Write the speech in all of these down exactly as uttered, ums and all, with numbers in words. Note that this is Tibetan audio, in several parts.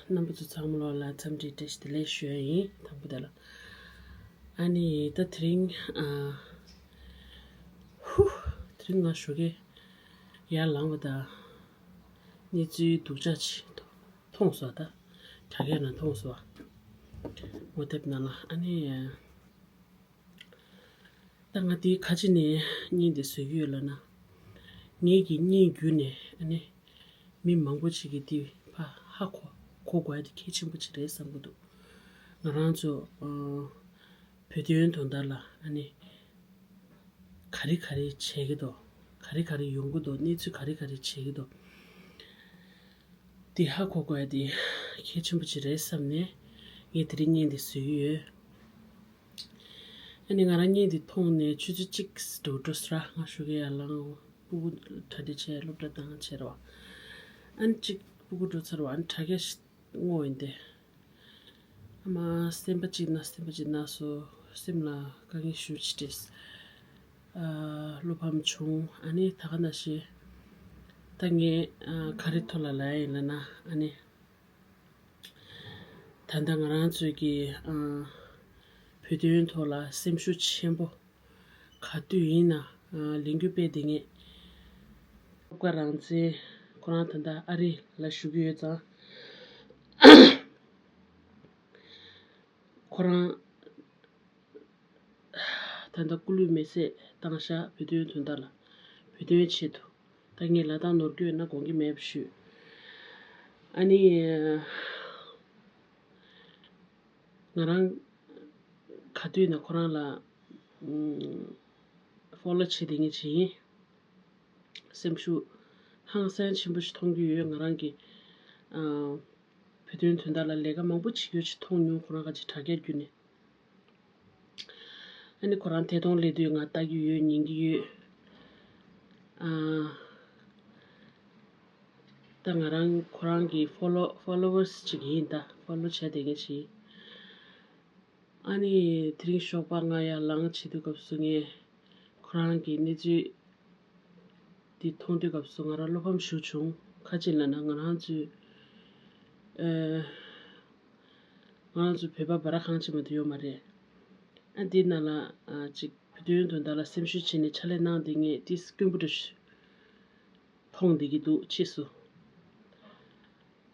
རྣམ་པ་ཚོ་ཚང་མ་ལོག་ལ་འཚམས་འདྲི་བཀྲ་ཤིས་བདེ་ལེགས་ཞུ་ཡ་ཡིན། དང་པོ་དེ་ལ། ཨ་ནི་ད་དེ་རིང་ཨ། ཧུ། དེ་རིང་ང་ཞོགས་ཀས་ཡར་ལངས་པ་དང་། གནས་ཚུལ་སྡུག་ཅག་ཅིག་མཐོང་སོང་ད། དྲ་རྒྱ་ནང་མཐོང་སོང་བ། ངོ་དེབ་ནང་ལ་ཨ་ནི། ད་ང་དེའི་ཁ་ཆེ་ནས་བརྙན་དེ་བཟོ་གི་ཡོད་ལབ་ན། ངེད་ཀྱི་བརྙན་བརྒྱུད་ནས་ཨ་ནི། མི་མང་པོ་ཅིག་གིས་དེ་ཕ་ཧ་གོ་གོ་དགོས་ཡ་དེ་གལ་ཆེན་པོ་ཅིག་རེད་བསམ་གི་འདུག་ང་རང་ཚོ་ཨ། བོད་དོན་དོན་དག་ལ་ཨ་ནི། ག་རེ་ག་རེ་བྱེད་ཀྱི་འདུག་ག་རེ་ག་རེ་ཡོང་གི་འདུག་གནས་ཚུལ་ག་རེ་ག་རེ་བྱེད་ཀྱི་འདུག་དེ་ཧ་གོ་དགོས་ཡ་དེ་གལ་ཆེན་པོ་ཅིག་རེད་བསམ་ནས་ངས་དེ་རིང་བརྙན་དེ་བཟོས་ཀྱི་ཡོད། ཨ་ནི་ང་རང་བརྙན་དེ་མཐོང་ནས་ཆུ་ཚོད་གཅིག་འགྲོ་འགྲོ་ས་ར། ང་ཞོགས་ཀས་ཡར་ལངས། སྤུ་གུ་གྲ་སྒྲིག་བྱས། སློབ་གྲྭ་བཏང་བྱས་ར་བ། ཨ་ནི་གཅིག་སྤུ་གུ་འགྲོ་ཚར་བ། ཨ་ནི་དྲ་རྒྱ་ཞིག་བསྔོགས་ཡིན་ཏེ། ཨ་མ་སེམས་པ་གཅིག་ན་སེམས་པ་གཅིག་ན་སོ། སེམས་ལ་དཀའ་ངལ་ཞེ་པོ་ཅིག་འཕྲད། ཨ། བློ་ཕམ་བྱུང་། ཨ་ནི་ད་ག་ནང་བཞིན་ད་ངས་ཨ། ག་རེ་ཐོག་ལ་ལབ་ཡ་ཡིན་ལབ་ན། ཨ་ནི། ད་ལྟ་ང་རང་ཚོའི་གི་ཨ། བོད་དོན་ཐོག་ལ་སེམས་ཤུགས་ཆེན་པོ་ག་དུས་ཡིན་ན་ཨ། ལས་འགུལ་སྤེལ་བསྡད་མཁན། སློབ་དགའ་རང་བཙན། ཁོ་རང་ད་ལྟ་ཨ་རི་ལ་བཞུགས་ཀྱི་ཡོད་ཙང་། ཁོ་རང་ད་ལྟ་སྐུ་ལུས་མེ་སྲེག་བཏང་ཤག་བོད་དོན་དོན་དག་ལ། བོད་དོན་ཆེད་དུ། ད་ངས་ལབ་སྟངས་ནོར་འཁྲུལ་ཡོད་ན་དགོངས་ཀྱི་མེད་པ་ཞུ། ཨ་ནི། ང་རང་ག་དུས་ན་ཁོ་རང་ལ་ཨུམ། ཕོ་ལོ་བྱེད་བསྡད་མཁན་ཅིག་ཡིན། སེམས་ཤུགས་ཧང་སང་ཆེན་པོ་ཞིག་མཐོང་གི་ཡོད། ང་རང་གི་ཨ། བོད་དོན་དོན་དག་ལ་ལས་ཀ་མང་པོ་བྱེད་རྒྱུ་ཅིག་མཐོང་མྱོང་། ཁོ་རང་ག་ཅིག་དྲ་རྒྱ་བརྒྱུད་ནས། ཨ་ནི་ཁོ་རང་ཐད་གཏོང་སླེབས་དུས་ང་ལྟ་གི་ཡོད། ཉན་གི་ཡོད། ཨ། ད་ང་རང་ཁོ་རང་གི་ཕོ་ལོ་ཕོ་ལོ་ཝར་སི་ཅིག་ཡིན། ད་ཕོ་ལོ་བྱས་བསྡད་མཁན་ཅིག་ཨ་ནི་དེ་རིང་ཞོགས་པ་ང་ཡར་ལངས་བྱེད་དུས་སྐབས་སུ་ངས་ཁོ་རང་གི་གནས་ཚུལ་འདི་མཐོང་དུས་སྐབས་སུ་ང་རང་བློ་ཕམ་ཞེ་པོ་བྱུང་། ག་ཅི་ལབ་ན་ང་རང་ཚོའི་ཨ། ང་རང་ཚོ་བོད་པ་འབའ་ར་གང་ཅི་མ་གཏོགས་ཡོད་མ་རེད། ཨ། འདི་ནང་ལ་ཨ། ཅིག་བོད་དོན་དོན་དག་ལ་སེམས་ཤུགས་བྱས་ནས་ཕྱག་ལས་གནང་བསྡད་མཁན་དེ་དཀོན་པོ་འདྲ་ཞིག་མཐོང་བསྡད་ཀྱི་འདུག་ཕྱིས་སུ།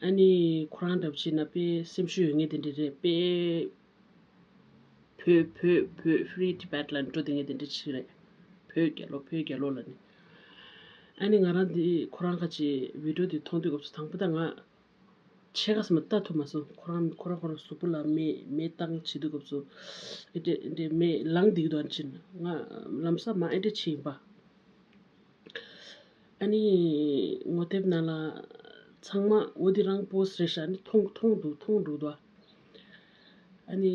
ཨ་ནི་ཁོ་རང་འདྲ་པོ་བྱས་ན་དཔེ་སེམས་ཤུགས་ཡོད་མཁན་དེ་འདྲ་རེད། དཔེ་བོད་བོད་བོད་Free Tibet ལབ་འགྲོ་བསྡད་མཁན་དེ་འདྲ་ཞིག་རེད། བོད་རྒྱལ་ལོ་བོད་རྒྱལ་ལོ་ལབ་ནས། ཨ་ནི་ང་རང་འདི་ཁོ་རང་ཁ་ཅིག་བི་ཌིའོ་འདི་མཐོང་དུས་སྐབས་སུ་དང་པོ་ད་ང་ཕྱེད་ཀ་ཙམ་ལྟ་ཐུབ་མ་སོང་། ཁོ་རང་ཁོ་རང་ཁོ་རང་གཟུགས་པོ་ལ་མེ་མེ་བཏང་བྱེད་དུས་སྐབས་སུ་ཨེ་འདྲས་ཨེ་འདྲས་མེ་ལངས་བསྡད་ཀྱི་འདུག་ཨ་ནི་ཕྱིན་ང་ལམ་སང་མ་ཨེ་འདྲས་བྱས་ཡིན་པ། ཨ་ནི་ངོ་དེབ་ནང་ལ་ཚང་མ་འོ་འདི་རང་པོ་སི་རེད་ཤག་ཨ་ནི་མཐོང་མཐོང་འདུག་མཐོང་འདུག་དོ། ཨ་ནི་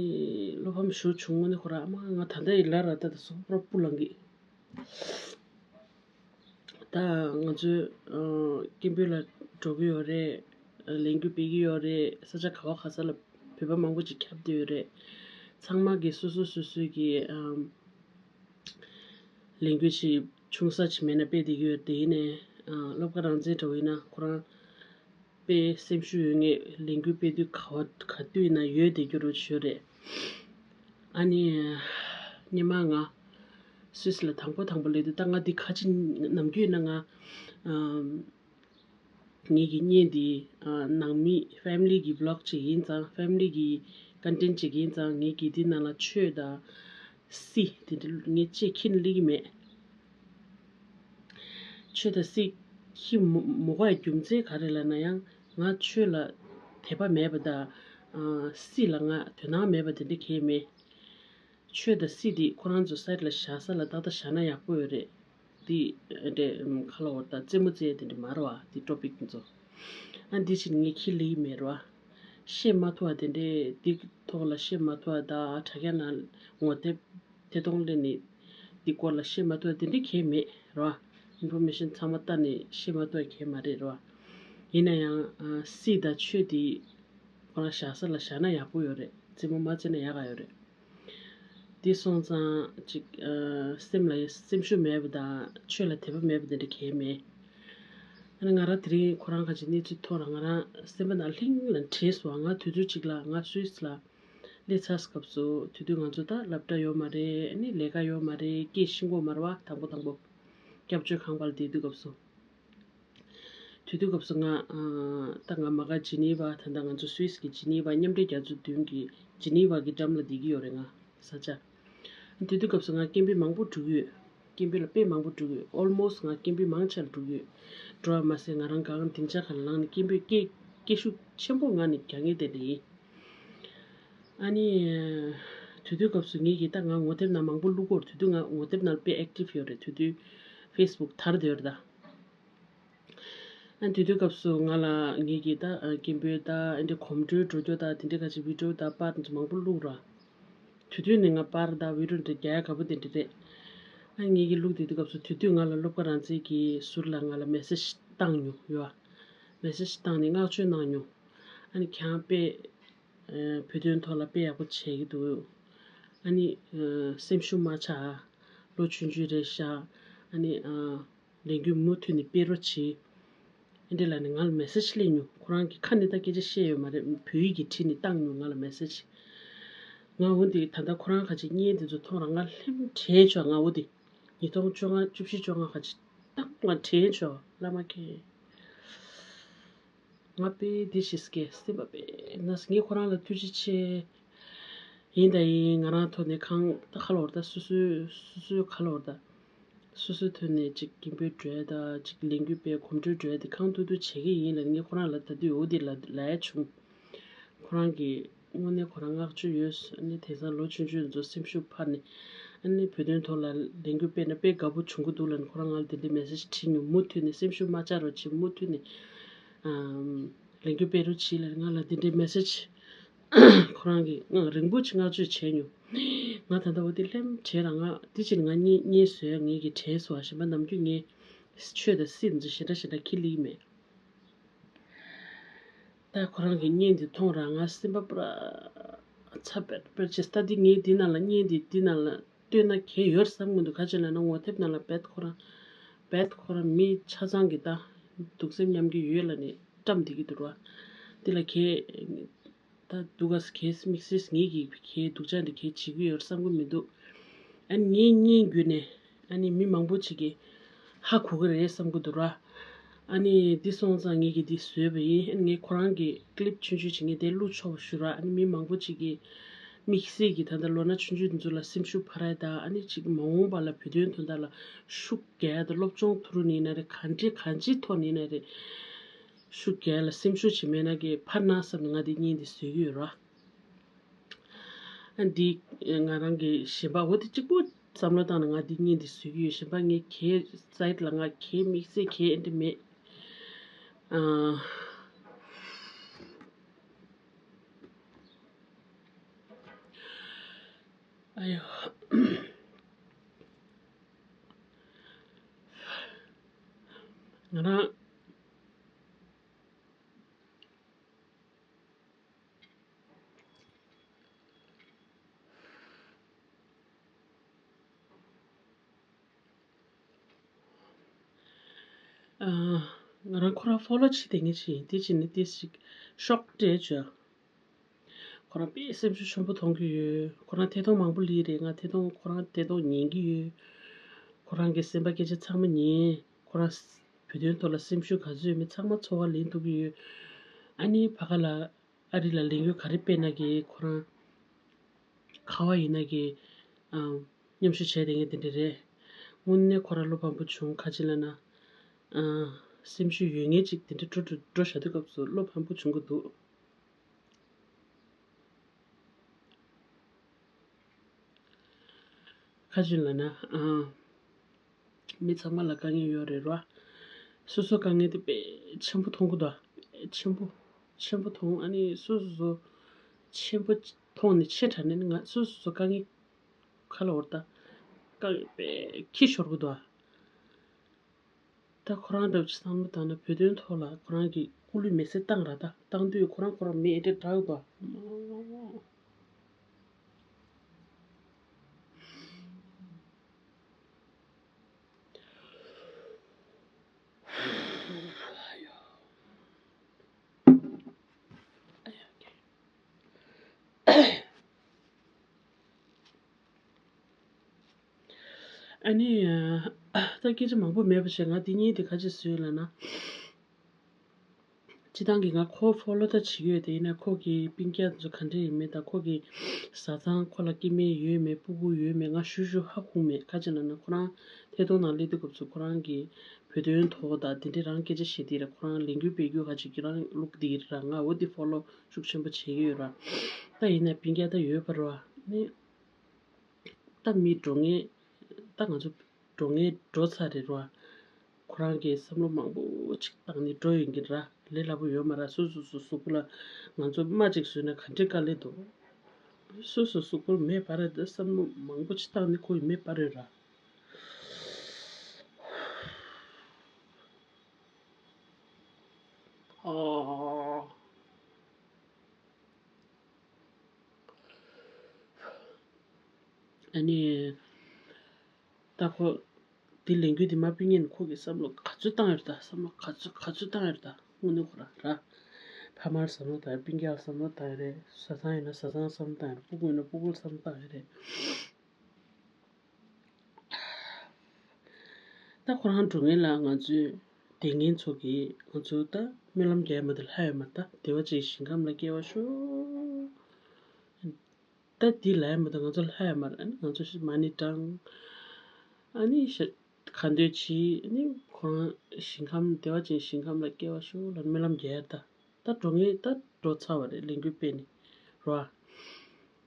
བློ་ཕམ་ཞེ་པོ་བྱུང་། ཨ་ནི་ཁོ་རང་ཨ་མ་ང་ད་ལྟ་ཡི་ལ་ར་ད་ད་གཟུགས་པོ་སྤུ་ལངས་གི། ད་ང་ཚོས་ཨ། སྐད་འབོད་ལ་འགྲོ་གི་ཡོད་རེད། ལས་འགུལ་སྤེལ་གི་ཡོད་རེད། ས་ཆ་ག་བ་ག་ས་ལ་བོད་པ་མང་པོ་ཅིག་ཁྱབ་བསྡད་ཡོད་རེད། ཚང་མ་གིས་སོ་སོ་སོ་སོའི་གི་ཨམ། ལས་འགུལ་ཅིག་ཆུང་ས་ཅིག་མེད་ན་སྤེལ་བསྡད་ཀྱི་ཡོད་རེད། དེ་ཡིན་ནའི་ཨ། སློབ་དགའ་རང་བཙན་འདྲ་བོ་ཡིན་ན་ཁོ་རང་དཔེ་སེམས་ཤུགས་ཡོད་ངེས། ལས་འགུལ་སྤེལ་དུས་ག་བ་ག་དུས་ཡིན་ན་ཡོད་བསྡད་རྒྱུ་རུ་ཆོས་རེད། ཨ་ནི་སྔོན་མ་ང་སུད་སི་ལ་དང་པོ་དང་པོ་སླེབས་དུས་ད་ང་འདི་ཁ་ཆེ་ནམ་རྒྱུན་ཡིན་ན་ང་ཨམ། ངེད་ཀྱི་བརྙན་འདི་ཨ། ནང་མི་ཕེ་མི་ལི་གི་བི་ལོག་ཅིག་ཡིན་ཙང་ཕེ་མི་ལི་གི་ཀོན་ཊེན་ཊི་ཅིག་ཡིན་ཙང་ངེད་ཀྱིས་འདི་ནང་ལ་ཆོས་དང་སྲིད་དེ་འདྲ་ངས་ཅིག་ཁྱེར་ནས་སླེབས་ཀྱི་མེད། ཆོས་དང་སྲིད་ཁྱེར་མ་མ་དགོས་ཡ་རྒྱུ་མཚན་ག་རེ་ལབ་ན་ཡང་ང་ཆོས་ལ་དད་པ་མེད་པ་དང་ཨ། སྲིད་ལ་ང་དོ་སྣང་མེད་པ་དེ་འདྲ་གང་ཡང་མེད། ཆོས་དང་སྲིད་དེ་ཁོ་རང་ཚོ་སའིཌ་ལ་བཞག་ས་ལ་ཏག་ཏག་བཞག་ན་ཡག་པོ་ཡོད་རེད། དེ་འདྲ་ཁ་ལོ་བར་ད་རྩེད་མོ་རྩེ་དེ་འདྲ་མ་རེད་བ། དེ་ཊོ་པིག་དེ་ཚོ། ཨ་འདི་ཕྱིན་ངས་ཁྱེར་སླེབས་ཀྱི་མེད་རེད་བ། བཤད་མ་ཐུབ་པ་དེ་འདྲ་དེ་ཐོག་ལ་བཤད་མ་ཐུབ་པ་དང་དྲ་རྒྱ་ནང་ངོ་དེབ་ཐད་གཏོང་སླེབས་ནས་དེ་སྐོར་ལ་བཤད་མ་ཐུབ་པ་དེ་འདྲ་གང་ཡང་མེད་རེད་བ། ཨིན་ཕོར་མེ་ཤན་ཚང་མ་ལྟ་ནས་བཤད་མ་ཐུབ་པ་གང་ཡང་མ་རེད་རེད་བ། ཡིན་ན་ཡང་ཨ་སྲིད་དང་ཆོས་དེ་ཁོ་རང་བཞག་ས་ལ་བཞག་ན་ཡག་པོ་ཡོད་རེད། རྩེད་མོ་མ་རྩེ་ན་ཡག་ག་ཡོད་རེད། དེ་སོང་ཙང་ཅིག་ཨ་སེམས་ལ་སེམས་ཤུགས་མེད་པ་དང་ཆོས་ལ་དད་པ་མེད་པ་དེ་འདྲ་གང་ཡང་མེད། ཨ་ནི་ང་རང་དེ་རིང་ཁོ་རང་ག་ཅིག་གནས་ཚུལ་ཐོག་ལ་ང་རང་སེམས་པ་ནང་ལྷིང་ལ་དྲན་སོང་། ང་དུས་ཚོད་ཅིག་ལ་ང་སུད་སི་ལ་སླེབས་ཚར་སྐབས་སུ་དེ་དུས་ང་ཚོ་ད་སློབ་གྲྭ་ཡོད་མ་རེད། ཨ་ནི་ལས་ཀ་ཡོད་མ་རེད། སྐད་ཤེས་ཀྱི་ཡོད་མ་རེད་བ། དང་པོ་དང་པོ་སྐྱབས་བཅོལ་ཁང་པ་ལ་བསྡད་དུས་སྐབས་སུ། དེ་དུས་སྐབས་སུ་ང་ཨ་ད་ང་མ་ག་ཇི་ནི་ཝ། ད་ལྟ་ང་ཚོ་སུད་སི་གི་ཇི་ནི་ཝ། མཉམ་འབྲེལ་རྒྱལ་ཚོགས་མདུན་གྱི་ཇི་ནི་ཝ་གི་འགྲམ་ལ་བསྡད་ཀྱི་ཡོད་རེད་ང་། ས་ཆ། དེ་དུས་སྐབས་སུ་ང་སྐད་འབོད་མང་པོ་བསྒྲིགས་ཡོད། སྐད་འབོད་ལ་དཔེ་མང་པོ་བསྒྲིགས་ཡོད། ཨོལ་མོ་སི་ཊི་ང་སྐད་འབོད་མང་ཆེ་ལ་བསྒྲིགས་ཡོད། འགྲོ་བ་མ་ཟད་ང་རང་གང་སྡིངས་ཆ་ཁ་ལ་ལངས་ནས་སྐད་འབོད་སྐད་སྐད་ཤུགས་ཆེན་པོ་ངང་ནས་རྒྱག་མཁན་དེ་འདྲ་ཡིན། ཨ་ནི། དེ་དུས་སྐབས་སུ་ངེད་ཀྱིས་ད་ང་ངོ་དེབ་ནང་མང་པོ་བླུག་གོ། དེ་དུས་ང་ངོ་དེབ་ནང་དཔེ་ཨེག་ཊིབ་ཡོད་རེད། དེ་དུས་ཕེ་སི་བུག་དར་བསྡད་ཡོད་རེད་ད། ཨ་དེ་དུས་སྐབས་སུ་ང་ལ་ངེད་ཀྱིས་ད་སྐད་འབོད་ད་ཨ་འདྲ་གོམ་བགྲོད་འགྲོ་རྒྱུ་ད་དེ་འདྲ་ག་ཅིག་བི་ཌི་ཡོ་ད་པར་མང་པོ་བླུག་ར། དེ་དུས་ནས་ང་པར་ད་བི་ཌི་ཡོ་འདྲ་རྒྱག་ཡ་དགའ་པོ་དེ་འདྲ་རེད། ཨ་ངེད་ཀྱིས་བླུག་དེ་དུས་སྐབས་སུ་དེ་དུས་ང་ལ་སློབ་དགའ་རང་བཙན་གྱིས་ཟུར་ལ་ང་ལ་མེ་སེ་ཇི་བཏང་མྱོང་ཡོད། མེ་སེ་ཇི་བཏང་ནས་བསྔགས་བརྗོད་གནང་མྱོང་། ཨ་ནི་ཁྱེད་རང་དཔེ་བོད་དོན་ཐོག་ལ་དཔེ་ཡག་པོ་བྱེད་ཀྱི་འདུག་ཨ་ནི་སེམས་ཤུགས་མ་ཆག་ལོ་ཆུང་ཆུང་རེད་ཤག་ཨ་ནི་ལས་འགུལ་མུ་མཐུད་ནས་སྤེལ་རོགས་བྱེད། ཨེ་འདྲ་ལབ་ནས་ང་ལ་མེ་སེ་ཇི་སླེབས་མྱོང་། ཁོ་རང་གིས་ཁ་ནས་ད་སྐད་ཆ་བཤད་ཡོད་མ་རེད། བོད་ཡིག་གིས་བྲིས་ནས་བཏང་མྱོང་ང་ལ་མེ་སེ་ཇི། ང་འོ་འདི་ད་ལྟ་ཁོ་རང་ཁ་ཅིག་བརྙན་འདི་ཚོ་མཐོང་ར་ང་ལྷམ་དྲན་ཆོག་ང་འོ་འདི་ཉིས་སྟོང་བཅོ་ལྔ་བཅུ་བཞི་བཅོ་ལྔ་ཁ་ཅིག་ཏག་ང་དྲན་ཆོག་བླ་མ་མཁྱེན། ང་དཔེ་འདི་ཞིག་སྐྱེ་སེམས་པ་དཔེ་ན་ངས་ཁོ་རང་ལ་ཐུགས་རྗེ་ཆེ། ཡིན་ད་ཡིན་ང་རང་ཐོག་ནས་གང་ད་ཁ་ལོར་ད་སོ་སོའི་སོ་སོའི་ཁ་ལོར་ད། སོ་སོའི་ཐོག་ནས་ཅིག་སྐད་འབོད་འགྲོ་ཡ་ད་ཅིག་ལས་འགུལ་སྤེལ་གོམ་བགྲོད་འགྲོ་ཡ་དེ་གང་ཐུབ་ཐུབ་བྱེད་ཀྱི་ཡིན་ལ་ངས་ཁོ་རང་ལ་ད་དུས་འོ་དེ་ལ་ལ་ཡ་བྱུང་། ཁོ་རང་གིས་དངོས་གནས་ཁོ་རང་བསྔགས་བརྗོད་ཡོད། ཨ་ནི་དེང་སང་ལོ་ཆུང་ཆུང་ཚོ་སེམས་ཤུགས་འཕར་ནས་ཨ་ནི་བོད་དོན་ཐོག་ལ་ལས་འགུལ་སྤེལ་ན་དཔེ་དགའ་པོ་བྱུང་གི་འདུག་ལབ་ནས་ཁོ་རང་ང་ལ་དེ་འདྲའི་མེ་སེ་ཇི་བྲིས་མྱོང་། མུ་མཐུད་ནས་སེམས་ཤུགས་མ་ཆག་རོགས་བྱེད། མུ་མཐུད་ནས་ཨམ་ལས་འགུལ་སྤེལ་རོགས་བྱེད་ལབ་ནས་ང་ལ་དེ་འདྲའི་མེ་སེ་ཇི་ཁོ་རང་གིས་ང་རིང་པོ་ཅིག་བསྔགས་བརྗོད་བྱས་མྱོང་། ང་ད་ལྟ་འོ་དེ་ལྷམ་དྲན་ར་ང་དེ་ཕྱིར་ང་བརྙན་བརྙན་བཟོས་ངེད་ཀྱི་དྲན་སོང་། གཞན་པ་ནམ་རྒྱུན་ངས་ཆོས་དང་སྲིད་འཛིན་ཞེ་དྲག་ཞེ་དྲག་ཁྱི་ལིག་མེད། ད་ཁོ་རང་གི་བརྙན་འདི་མཐོང་ར་ང་སེམས་པ་པུ་ར་ཚ་པེར་པེར་བྱས། ད་འདི་ངས་འདི་ནང་ལ་བརྙན་འདི་འདི་ནང་ལ་བཏོན་ན་གལ་ཡོད་བསམ་གྱི་འདུག་ག་ཅི་ལབ་ན་ངོ་དེབ་ནང་ལ་བེད་ཁོ་རང་བེད་ཁོ་རང་མི་ཆ་ཚང་གི་ད་སྡུག་སེམས་མཉམ་སྐྱེ་ཡོད་ལབ་ནས་བཀྲམ་བསྡད་ཀྱི་འདུག་ར། འདི་ལ་གལ་ད་སྡུག་ག་གལ་དམིགས་བསལ་ངེད་ཀྱིས་གལ་སྡུག་ཅག་འདི་གལ་བྱེད་ཀྱི་ཡོད་བསམ་གྱི་མི་འདུག་ཨ་ནི་ངའི་བརྙན་བརྒྱུད་ནས་ཨ་ནི་མི་མང་པོ་ཅིག་གིས་ཧ་གོ་གི་རེད་བསམ་གྱི་འདུག་ར། ཨ་ནི་འདི་སོང་ཙང་ངེད་ཀྱིས་འདི་བཟོས་པ་ཡིན། ཨ་ནི་ངས་ཁོ་རང་གི་ཀི་ལིབ་ཆུང་ཆུང་ཅིག་ངས་དེ་བླུགས་ཆོག་པ་ཞུ་ར། ཨ་ནི་མི་མང་པོ་ཅིག་གིས་དམིགས་བསལ་གྱིས་ད་ལྟ་ལོ་ན་ཆུང་ཆུང་འདི་ཚོ་ལ་སེམས་ཤུགས་འཕར་ཡ་དང་ཨ་ནི་ཅིག་མ་འོངས་པ་ལ་བོད་དོན་དོན་དག་ལ་ཤུགས་རྒྱག་ཡ་དང་སློབ་སྦྱོང་ཐོག་ནས་ཡིན་ན་རེད། ག་འདྲའི་གང་ཅིའི་ཐོག་ནས་ཡིན་ན་རེད། ཤུགས་རྒྱག་ཡ་ལ་སེམས་ཤུགས་ཅིག་མེད་ན་གི་འཕར་ན་བསམ་ནས་ང་འདི་བརྙན་འདི་བཟོས་ཀྱི་ཡོད་ར། ཨ་འདི་ང་རང་གི་གཞན་པ་འོ་དེ་གཅིག་པོ་བསམ་བློ་བཏང་ནས་ང་འདི་བརྙན་འདི་བཟོས་ཀྱི་ཡོད། གཞན་པ་ངས་གའི་སའིད་ལ་ང་གའི་དམིགས་བསལ་གའི་ཨེ་འདྲ་མེད། ཨ་ཨ་ཡོ། ང་རང་ཨ། ང་རང་ཁོ་རང་ཕོ་ལོ་བྱེད་བསྡད་མཁན་ཞིག་ཡིན། དེ་བྱས་ནས་དེ་ཞིག་ཤོག་སྤྲད་བྱོས། ཁོ་རང་དཔེ་སེམས་ཤུགས་ཆེན་པོ་མཐོང་གི་ཡོད། ཁོ་རང་ཐད་གཏོང་མང་པོ་ལས་རེད། ང་ཐད་གཏོང་ཁོ་རང་ཐད་གཏོང་ཉན་གི་ཡོད། ཁོ་རང་གི་སེམས་པ་སྐད་ཆ་ཚང་མ་ཉན། ཁོ་རང་བོད་དོན་ཐོག་ལ་སེམས་ཤུགས་ག་ཚོད་ཡོད་མེད་ཚང་མ་ཚོར་བ་ལེན་ཐུབ་ཀྱི་ཡོད། ཨ་ནི་ཕ་ག་ལ་ཨ་རི་ལ་ལས་འགུལ་ག་རེ་སྤེལ་ན་གི་ཁོ་རང་ག་བ་ཡིན་ན་གི་ཨ་མཉམ་ཞུགས་བྱས་བསྡད་མཁན་དེ་འདྲ་རེད། དངོས་གནས་ཁོ་རང་བློ་ཕམ་པོ་བྱུང་། ག་ཅི་ལབ་ན་ཨ་སེམས་ཤུགས་ཡོད་མཁན་ཅིག་དེ་འདྲ་འགྲོ་འགྲོ་འགྲོ་བཞག་དུས་སྐབས་སུ་བློ་ཕམ་པོ་བྱུང་གི་འདུག་ཁ་ཅིག་ལབ་ན་ཨ། མི་ཚང་མ་ལ་དཀའ་ངལ་ཡོད་རེད་ར། སོ་སོ་དཀའ་ངལ་དེ་དཔེ་ཆེན་པོ་མཐོང་གི་འདུག་ཆེན་པོ་ཆེན་པོ་མཐོང་། ཨ་ནི་སོ་སོ་སོ་ཆེན་པོ་མཐོང་ནས་ཆེ་དྲགས་ནས་ང་སོ་སོ་སོ་དཀའ་ངལ་ཁ་ལ་འོར་ད་དཀའ་ངལ་དཔེ་ཁྱི་ཤོར་གི་འདུག་ད་ཁོ་རང་འདྲ་བོ་ཅིག་བསམ་བློ་བཏང་ན་བོད་དོན་ཐོག་ལ་ཁོ་རང་གི་སྐུ་ལུས་མེ་སྲེག་བཏང་ར། ད་བཏང་དུས་ཁོ་རང་ཁོ་རང་མི་ཨེ་འདྲ་དྲག་གི་འདུག་ཨ་ནི་ད་སྐད་ཆ་མང་པོ་མེད་པ་བྱས། ང་འདི་གཉིས་དེ་ག་ཅིག་བཟོས་ལབ་ན། སྤྱིར་བཏང་གི་ང་ཁོ་ཕོ་ལོ་ད་བྱེད་ཀྱི་ཡོད་དེ། ཡིན་ན་ཁོ་གི་སྤུན་ཀྱག་ཚོ་ག་འདྲ་ཡིན་མིན་དང་། ཁོ་གི་བཟའ་ཚང་ཁོ་ལ་སྐྱེ་དམན་ཡོད་མེད། སྤུ་གུ་ཡོད་མེད་ང་ཞུ་ཞུ་ཧ་གོ་མེད། ག་ཅི་ལབ་ན་ཁོ་རང་ཐད་གཏོང་ནང་སླེབས་དུས་སྐབས་སུ་ཁོ་རང་གི་བོད་དོན་ཐོག་དང་དེ་འདྲའི་རང་སྐད་ཆ་བཤད་དེ་རེད། ཁོ་རང་ལས་འགུལ་སྤེལ་རྒྱུ་ག་ཅིག་གི་རང་ལུགས་དེ་རེད་ར། ང་འོ་དེ་ཕོ་ལོ་ཤུགས་ཆེན་པོ་བྱེད་ཀྱི་ཡོད་ར། ད་ཡིན་ན་སྤུན་ཀྱག་ད་ཡོད་པ་རེད་བ། ནི་ད་མི་འགྲོ་ངེས། ད་ང་ཚོ་འགྲོ་ངེས་འགྲོ་ཚར་རེད་ར། ཁོ་རང་གིས་བསམ་བློ་མང་པོ་ཅིག་བཏང་ནས་འགྲོ་ཡོང་གི་ར། ལས་སླ་པོ་ཡོད་མ་རེད། སོ་སོ་སོ་གཟུགས་པོ་ལ་ང་ཚོ་རྨ་ཅིག་བཟོས་ན་ག་འདྲའི་དཀའ་ལས་འདུག། སོ་སོ་གཟུགས་པོར་མེ་འབར་རེད། བསམ་བློ་མང་པོ་ཅིག་བཏང་ནས་ཁོ་ཡི་མེ་འབར་ཡོད་ར། ཨོ། ཨ་ནི། ད་ཁོ་དེ་ལས་འགུལ་དེ་མ་སྤེལ་སྔོན་ནས་ཁོ་གིས་བསམ་བློ་ག་ཚོད་བཏང་ཡོད་རེད་ད། བསམ་བློ་ག་ཚོད་ག་ཚོད་བཏང་ཡོད་རེད་ད། དངོས་གནས་ཁོ་རང་ར། ཕ་མར་བསམ་བློ་བཏང་ཡོད། སྤུན་ཀྱག་ལ་བསམ་བློ་བཏང་ཡོད་རེད། བཟའ་ཚང་ཡིན་ན་བཟའ་ཚང་བསམ་བློ་བཏང་ཡོད་རེད། སྤུ་གུ་ཡིན་ན་སྤུ་གུ་ལ་བསམ་བློ་བཏང་ཡོད་རེད། ད་ཁོ་རང་འགྲོ་མཁན་ལ་ང་ཚོའི་དེ་མཁན་ཚོ་གིས་ང་ཚོ་ད་སྨོན་ལམ་རྒྱག་མ་གཏོགས་ལྷ་ཡོད་མ་རེད་ད། བདེ་བ་ཅན་ཞིང་ཁམས་ལ་སྐྱེ་བ་ཤོག། ད་འདི་ལ་ཡ་མ་གཏོགས་ང་ཚོ་ལྷ་ཡ་མ་རེད། ཨ་ནི་ང་ཚོ་མ་ཎི་བགྲང་། ཨ་ནི་ཤ་ག་འདོད་བྱེད། ཨ་ནི་ཁོ་རང་ཞིང་ཁམས་བདེ་བ་ཅན་ཞིང་ཁམས་ལ་སྐྱེ་བ་ཤོག་ལབ་སྨོན་ལམ་རྒྱག་ཡ་ད། ད་འགྲོ་ངེས་ད་འགྲོ་ཚར་བ་རེད། ལས་འགུལ་སྤེལ་ནས་རོ།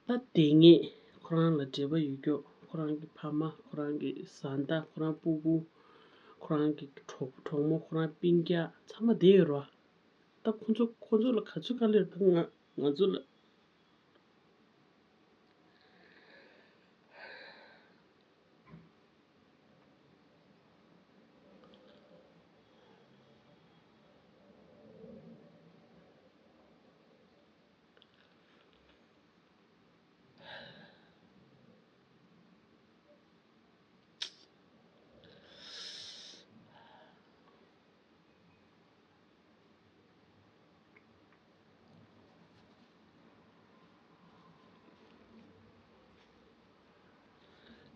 ད་དེ་ངེས་ཁོ་རང་ལ་འབྲེལ་བ་ཡོད་རྒྱུ། ཁོ་རང་གི་ཕ་མ། ཁོ་རང་གི་བཟའ་ཟླ། ཁོ་རང་སྤུ་གུ། ཁོ་རང་གི་གྲོགས་གྲོགས་མོ། ཁོ་རང་སྤུན་ཀྱག་ཚང་མ་བསྡད་ཡོད་རོ། ད་ཁོ་ཚོ་ཁོ་ཚོ་ལ་ག་ཚོད་དཀའ་ལས་རེད། ད་ང་ང་ཚོ་ལ།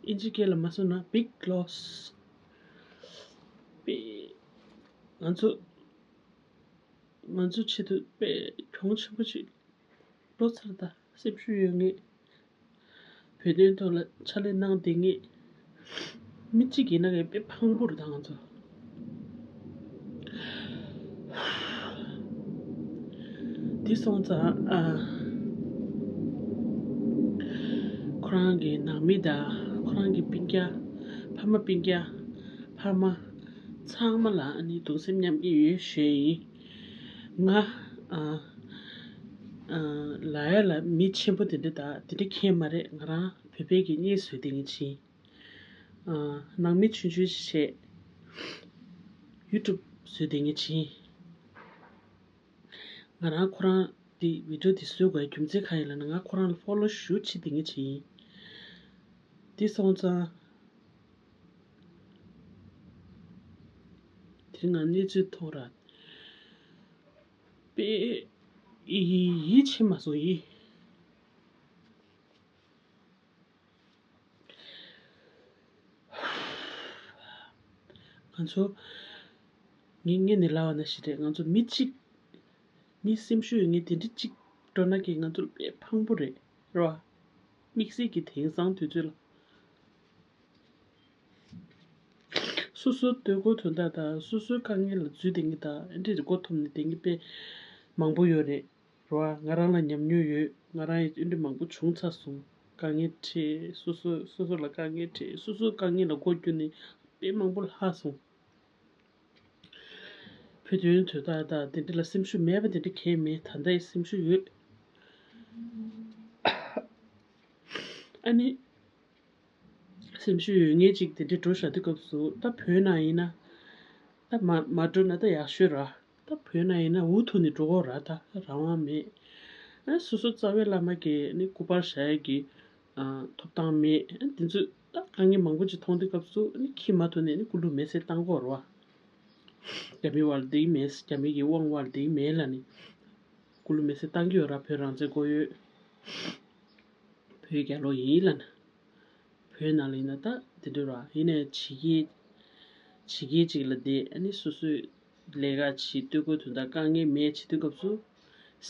ཨིན་ཇི་སྐད་ལ་མ་སོང་ན་big loss། དཔེ་ང་ཚོ་ང་ཚོ་ཆེད་དུ་དཔེ་གྱོང་ཆེན་པོ་ཅིག་ལོ་ཚར་ད། སེམས་ཤུགས་ཡོད་ངེས། བོད་དོན་ཐོག་ལ་ཕྱག་ལས་གནང་བསྡད་ངེས། མི་གཅིག་ཡིན་ན་ངས་དཔེ་ཕངས་པོ་རེད་ད་ང་ཚོ། དེ་སོང་ཙང་ཨ། ཁོ་རང་གི་ནང་མི་དང་ཁོ་རང་གི་སྤུན་ཀྱག་ཕ་མ་སྤུན་ཀྱག་ཕ་མ་ཚང་མ་ལ་ཨ་ནི་གདུང་སེམས་མཉམ་སྐྱེད་ཡོད་ཞུ་ཡིན། ང་ཨ་ཨ་ལ་ཡ་ལ་མི་ཆེན་པོ་དེ་འདྲ་དང་དེ་འདྲ་མཁྱེན་མ་རེད། ང་རང་བོད་པའི་གི་བརྙན་བཟོས་དེ་ངས་བྱིན། ཨ་ནང་མི་ཆུང་ཆུང་ཞིག་བྱས། ཡུ་ཊུབ་བཟོས་དེ་ངས་བྱིན། ང་རང་ཁོ་རང་འདི་བི་ཌིའོ་འདི་བཟོ་དགོས་རྒྱུ་མཚན་གང་ཡིན་ལབ་ན། ང་ཁོ་རང་ལ་ཕོ་ལོ་ཞུ་ཆེད་དེ་ངས་བྱིན། འདི་སོང་ཙང་དེ་ང་གནས་ཚུལ་མཐོང་ར། དཔེ་ཡིད་ཡིད་ཆེས་མ་སོང་ཡིད། ང་ཚོ་ངས་སྔོན་ནས་ལབ་པ་ནང་བཞིན་རེད། ང་ཚོ་མི་གཅིག་མི་སེམས་ཤུགས་ཡོད་མཁན་དེ་འདྲ་གཅིག་འགྲོ་ན་གི་ང་ཚོ་དཔེ་ཕངས་པོ་རེད་རོ། དམིགས་བསལ་གྱི་དེང་སང་དུས་ཚོད་ལ། སོ་སོའི་ལྟོས་གོས་དོན་དག་དང་སོ་སོའི་དཀའ་ངལ་ལ་འཛུལ་བསྡད་མཁན་དང་ཨེ་འདྲས་མགོ་འཐོམས་ནས་བསྡད་མཁན་དཔེ་མང་པོ་ཡོད་རེད། རོ། ང་རང་ལ་ཉམས་མྱོང་ཡོད། ང་རང་ཡི་ཨེ་འདྲས་མང་པོ་བྱུང་ཚར་སོང་། དཀའ་ངལ་འཕྲད། སོ་སོ་སོ་སོ་ལ་དཀའ་ངལ་འཕྲད། སོ་སོའི་དཀའ་ངལ་ལ་མགོ་བསྒྱུར་ནས་དཔེ་མང་པོ་ལྷག་སོང་། བོད་དོན་དོན་དག་དང་དེ་འདྲ་ལ་སེམས་ཤུགས་མེད་པ་དེ་འདྲ་གང་ཡང་མེད། ད་ལྟ་ཡི་སེམས་ཤུགས་ཡོད། ཨ་ནི། སེམས་ཤུགས་ཡོད་མཁན་ཅིག་དེ་འདྲའི་འགྲོ་བཞག་དུས་སྐབས་སུ་ད་བོད་ནང་ཡིན་ན། ད་མ་མ་འགྲོ་ན་ད་ཡག་ཤོས་ར། ད་བོད་ནང་ཡིན་ན་འུ་ཐུག་ནས་འགྲོ་གོ་ར། ད་རང་དབང་མེད། ཨ་སོ་སོ་རྩ་བའི་བླ་མ་གིས་ནི་སྐུ་པར་བཞག་ཡས་ཀྱི་ཨ་ཐོབ་ཐང་མེད། ཨ་དེ་ཚོ་ད་དཀའ་ངལ་མང་པོ་ཅིག་མཐོང་དུས་སྐབས་སུ་ནི་ཁྱི་མ་ཐུག་ནས་ནི་སྐུ་ལུས་མེ་སྲེག་བཏང་གོ་ར་བ། རྒྱ་མིའི་དབང་དེ་མེད། རྒྱ་མི་གི་དབང་དབང་དེ་མེད་ལ་ནི། སྐུ་ལུས་མེ་སྲེག་བཏང་གི་ཡོད་ར། བོད་རང་བཙན་དགོས་ཡོད། བོད་རྒྱལ་ལོ་ཡིན་ལབ་ན། བོད་ནང་ལ་ཡིན་ན་ད་དེ་འདྲ་ར་ཡིན་ནའི་ཕྱི་རྒྱལ་ཕྱི་རྒྱལ་ཅིག་ལ་བསྡད། ཨ་ནི་སོ་སོའི་ལས་ཀ་བྱེད་སྡོད་དགོས་དོན་དག་དཀའ་ངལ་མེད་བྱེད་དུས་སྐབས་སུ།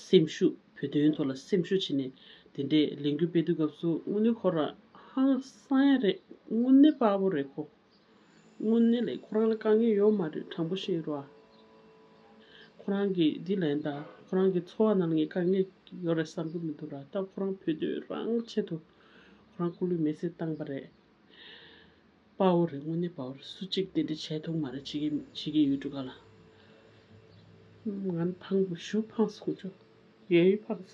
སེམས་ཤུགས་བོད་དོན་ཐོག་ལ་སེམས་ཤུགས་བྱས་ནས་དེ་འདྲའི་ལས་འགུལ་སྤེལ་དུས་སྐབས་སུ་དངོས་གནས་ཁོ་ར་ཧང་སང་ཡ་རེད། དངོས་གནས་དཔའ་བོ་རེད་ཁོ། དངོས་གནས་ལས་ཁོ་རང་ལ་དཀའ་ངལ་ཡོད་མ་རེད། དྲང་པོ་བཤད་རོགས། ཁོ་རང་གིས་འདི་ལན་ད་ཁོ་རང་གི་འཚོ་བ་ནང་ངས་དཀའ་ངལ་ཡོད་རེད་བསམ་གི་མི་འདུག་ར། ད་ཁོ་རང་བོད་དོན་རང་ཆེད་དུ་ཁོ་རང་སྐུ་ལུས་མེ་སྲེག་བཏང་པ་རེད། དཔའ་བོ་རེད། དངོས་གནས་དཔའ་བོ་རེད། སུ་གཅིག་དེ་འདྲ་བྱས་ཐུབ་མ་རེད། ཕྱི་རྒྱལ་ཕྱི་རྒྱལ་ཡུལ་གྲུ་ཁག་ལ། ང་ཕངས་པོ་ཞུ་ཕངས་སོང་ཅོ། ཡ་ཡི་ཕངས།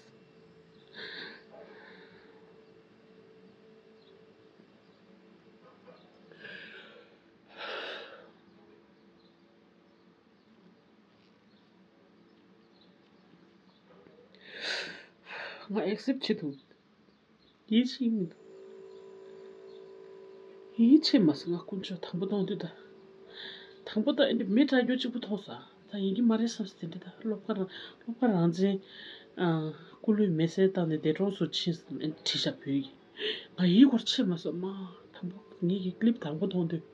ང་ཨེག་སེབ་བྱེད་ཐུབ། ཡིད་ཆེས་མི་འདུག་ཡིད་ཆེས་མ་སོང་། ང་དཀོན་མཆོག་དང་པོ་མཐོང་དུས་ད། དང་པོ་ད་ཨེ་འདྲ་མི་དྲག་རྒྱུ་གཅིག་པུ་མཐོང་ས། ད་ཡིན་གྱི་མ་རེད་བསམ་སོང་། དེ་འདྲ་ད་སློབ་གར་སློབ་གར་རང་བཙན་ཨ་སྐུ་ལུས་མེ་སྲེག་བཏང་ནས་འདས་གྲོངས་སུ་ཕྱིན་ཟེར་ཨེ་བྲིས་ཤག་བོད་ཡིག་ང་ཡིད་སྐོར་ཆེས་མ་སོང་མ། དང་པོ་ངེད་ཀྱི་ཀླིབ་དང་པོ་མཐོང་དུས།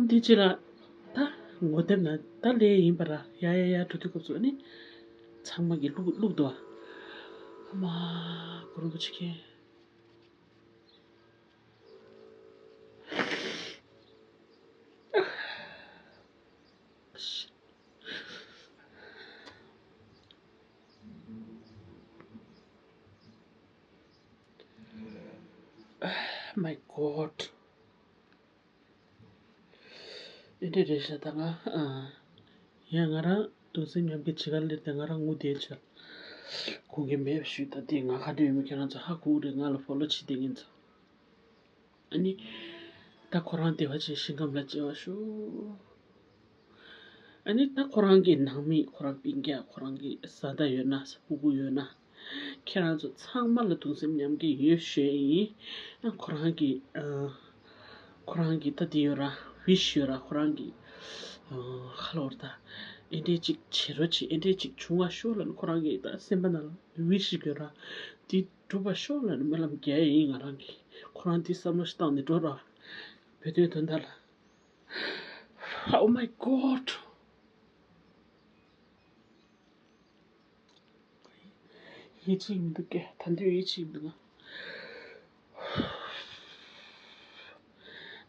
འདི་ཅི་ལ། ད་ངོ་དེབ་ན་ད་ལས་ཡིན་པ་ར། ཡ་ཡ་ཡ་འགྲོ་དུས་སྐབས་སུ་ནི། ཚང་མ་གི་ལུག་ལུག་འདུག་ཨ། ཨ་མ། གུ་རུ་བུ་ཆི་ཁེ། My God. ཨེ་འདྲ་རེད་ཤག་ད་ང་ཨ། ཡང་ང་རང་གདུང་སེམས་མཉམ་སྐྱེད་བྱེད་ག་སླེབས་ཏེ་ང་རང་ངུ་བསྡད་ཆོག་གོ་གི་མེད་ཞུས། ད་དེ་ང་ག་འདྲ་ཡོད་མེད་ཁྱེད་རང་ཚོ་ཧ་གོ་གི་རེད། ང་ལ་ཕོ་ལོ་བྱེད་བསྡད་མཁན་ཚོ། ཨ་ནི། ད་ཁོ་རང་བདེ་བ་ཅན་ཞིང་ཁམས་ལ་སྐྱེ་བར་ཤོག་ཨ་ནི་ད་ཁོ་རང་གི་ནང་མི་ཁོ་རང་སྤུན་ཀྱག་ཁོ་རང་གི་བཟའ་ཟླ་ཡོད་ན་སྤུ་གུ་ཡོད་ན། ཁྱེད་རང་ཚོ་ཚང་མ་ལ་གདུང་སེམས་མཉམ་སྐྱེད་ཡོད་ཞུ་ཡ་ཡིན། ཨ་ཁོ་རང་གི་ཨ། ཁོ་རང་གི་ད་དེ་ཡོད་ར། ཝིཤ་ཡོད་ར། ཁོ་རང་གི་ཨ། ཁ་ལོར་ད་ཨེ་འདྲས་ཅིག་བྱེད་རོགས་བྱེད། ཨེ་འདྲས་ཅིག་བྱུང་བ་ཤོག་ལབ་ནས་ཁོ་རང་གི་ད་སེམས་པ་ནང་ལ་ཝིཤ་ཡོད་ར། དེ་འགྲུབ་པ་ཤོག་ལབ་ནས་སྨོན་ལམ་རྒྱག་ཡ་ཡིན། ང་རང་གི་ཁོ་རང་དེ་བསམ་བློ་ཞིག་བཏང་ནས་འགྲོ་ར། བོད་དོན་དོན་དག་ལ། Oh my God. ཡིད་ཆེས་མི་འདུག་གས། ད་དུང་ཡིད་ཆེས་མི་འདུག་ང་།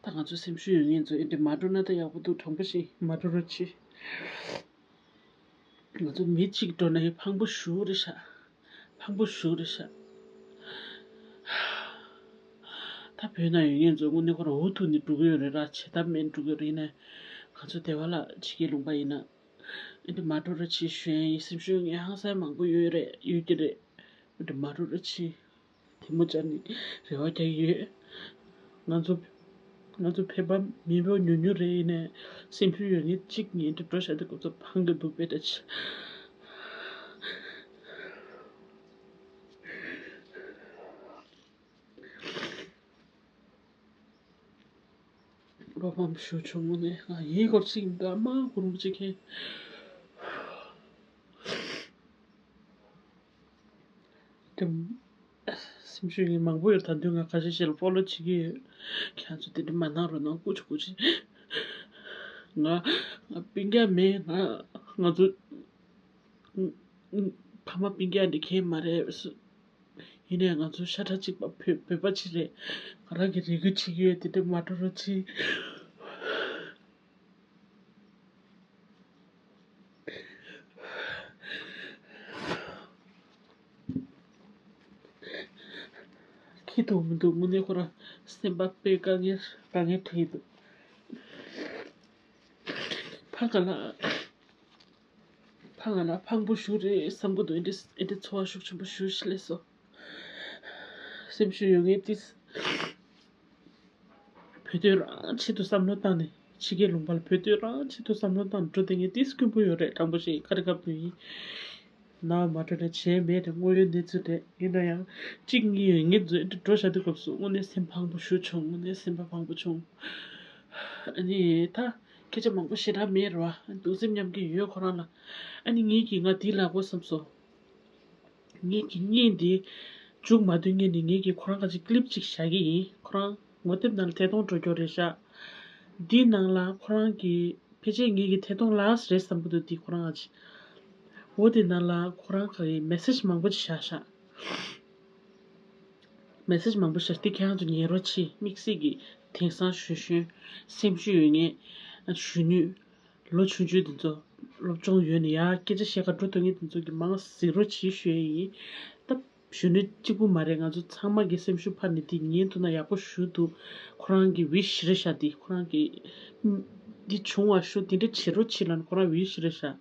ད་ང་ཚོ་སེམས་ཤུགས་ཡོད་མཁན་ཚོ་ཨེ་འདྲ་མ་འགྲོ་ན་ད་ཡག་པོ་འདུག་དྲང་པོ་བཤད། མ་འགྲོ་རོགས་བྱེད། ང་ཚོ་མི་གཅིག་འགྲོ་ན་ཡང་ཕངས་པོ་ཞེ་པོ་རེད་ཤག་ཕངས་པོ་ཞེ་པོ་རེད་ཤག་ད་བོད་ནང་ཡོད་མཁན་ཚོ་དངོས་གནས་ཁོ་རང་འུ་ཐུག་ནས་འགྲོ་གི་ཡོད་རེད་ར། བྱེད་ཐབས་མེད་འགྲོ་གི་ཡོད་རེད། ཡིན་ནའི་ང་ཚོ་སྡེ་བ་ལ་ཕྱི་རྒྱལ་ལུང་པ་ཡིན་ན། ཨེ་འདྲ་མ་འགྲོ་རོགས་བྱེད་ཞུ་ཡ་ཡིན། སེམས་ཤུགས་ངན་ཧང་སང་མང་པོ་ཡོད་རེད། ཡོད་ཀྱི་རེད། ཨེ་འདྲ་མ་འགྲོ་རོགས་བྱེད། དེ་མོ་ཅག་ནི་རེ་བ་རྒྱག་གི་ཡོད། ང་ཚོ་ང་ཚོ་ཕན་པ་མི་འབོར་ཉུང་ཉུང་རེད། ཡིན་ནའི་སེམས་ཤུགས་ཡོད་མཁན་གཅིག་གཉིས་འདྲ་འགྲོ་བཞག་དུས་སྐབས་སུ་ཕངས་ཀྱི་འདུག་དཔེ་ད་ཆེ། བློ་ཕམ་ཞེ་པོ་བྱུང་། དངོས་གནས་ང་ཡིད་སྐོར་ཅིག་འདུག་ཨ་མ། གུ་རུ་བུ་ཆི་ཁེ། དེ་སེམས་ཤུགས་ཡིན་མང་པོ་ཡོད། ད་དུང་ང་ཁ་ཤས་ཤིག་ལ་ཕོ་ལོ་བྱེད་ཀྱི་ཡོད། ཁྱེད་ཚོ་དེ་འདྲ་མ་གནང་རོགས་གནང་། སྐུ་མཁྱེན་སྐུ་མཁྱེན། ང་ང་སྤུན་ཀྱག་མེད། ང་ང་ཚོ་ཕ་མ་སྤུན་ཀྱག་འདི་གས་མ་རེད། ཡིན་ནའི་ང་ཚོ་ཤ་ཁྲག་གཅིག་པ་བོད་བོད་པ་གཅིག་རེད། ང་རང་གི་རེ་སྐུལ་བྱེད་ཀྱི་ཡོད། དེ་འདྲ་མ་འགྲོ་རོགས་བྱེད། ཁྱི་འདུག་མི་འདུག་དངོས་གནས་ཁོ་རང་སེམས་པ་དཔེ་དཀའ་ངལ་དཀའ་ངལ་འཕྲད་ཀྱི་འདུག་ཕ་ག་ལ། ཕ་ང་ལ་ཕངས་པོ་ཞེ་པོ་རེད་བསམ་གྱི་འདུག་ཨེ་འདྲ་ཨེ་འདྲ་ཚོར་བ་ཤུགས་ཆེན་པོ་ཞེ་པོ་ཞིག་སླེབས་སོང་། སེམས་ཤུགས་ཡོད་མཁན་ཏིས། བོད་དོན་རང་ཆེད་དུ་བསམ་བློ་བཏང་ནས་ཕྱི་རྒྱལ་ལུང་པ་ལ་བོད་དོན་རང་ཆེད་དུ་བསམ་བློ་བཏང་འགྲོ་བསྡད་མཁན་ཏིས་དཀོན་པོ་ཡོད་རེད། དྲང་པོ་བཤད་ཡིན། ཁ་རི་ཁ་བུ་ཡིན། ནའོ་མ་འགྲོ་ན་བྱས་མེད་རེད། དངོས་ཡོད་གནས་ཚུལ་རེད། ཡིན་ན་ཡང་གཅིག་གཉིས་ཡོད་མཁན་ཚོ་ཨེ་འདྲ་འགྲོ་བཞག་དུས་སྐབས་སུ་དངོས་གནས་སེམས་ཕངས་པོ་ཞེ་པོ་བྱུང་། དངོས་གནས་སེམས་པ་ཕངས་པོ་བྱུང་། ཨ་ནི་ད་སྐད་ཆ་མང་པོ་ཞེ་དྲག་མེད་རེད་བ། གདུང་སེམས་མཉམ་སྐྱེད་ཡོད་ཁོ་རང་ལ། ཨ་ནི་ངེད་ཀྱིས་ང་འདི་ལབ་དགོས་བསམ་སོང་། ངེད་ཀྱི་བརྙན་འདི་མཇུག་མ་བསྡུ་སྔོན་ནས་ངེད་ཀྱིས་ཁོ་རང་ག་ཅིག་ཀི་ལིབ་ཅིག་བཞག་གི་ཡིན། ཁོ་རང་ངོ་དེབ་ནང་ལ་ཐད་གཏོང་འགྲོ་རྒྱུ་རེད་ཤག་འདིའི་ནང་ལ་ཁོ་རང་གི་ཕལ་ཆེར་ངེད་ཀྱི་ཐད་གཏོང་ལཱ་སི་རེད་བསམ་གྱི་འདུག་འདི་ཁོ་རང་ག་ཅིག་འོ་དེ་ནང་ལ་ཁོ་རང་གི་མེ་སེ་ཇི་མང་པོ་ཅིག་བཞག་ཤག་མེ་སེ་ཇི་མང་པོ་བཞག་འདི་ཁྱེད་རང་ཚོ་ཉན་རོགས་གྱིས། དམིགས་བསལ་གྱི་དེང་སང་གཞོན་གཞོན་སེམས་ཤུགས་ཡོད་མཁན་གཞོན་ནུ་ལོ་ཆུང་ཆུང་དེ་ཚོ་སློབ་སྦྱོང་ཡོད་ནས་ཡར་སྐད་ཆ་བཤད་ག་འགྲོ་ཐུབ་མཁན་དེ་ཚོ་གི་མང་གཟིགས་རོགས་གྱིས་ཞུ་ཡས་ཡིན། ད་གཞོན་ནུ་གཅིག་པུ་མ་རེད། ང་ཚོ་ཚང་མ་གི་སེམས་ཤུགས་འཕར་ནས་འདི་ཉན་ཐུབ་ན་ཡག་པོ་ཞུ་འདུག་ཁོ་རང་གི་ཝིཤ་རེད་ཤག་འདི་ཁོ་རང་གི་འདི་བྱུང་བ་ཞུ་དེ་འདྲ་བྱེད་རོགས་གྱིས་ལབ་ནས་ཁོ་རང་ཝིཤ་རེད་ཤག་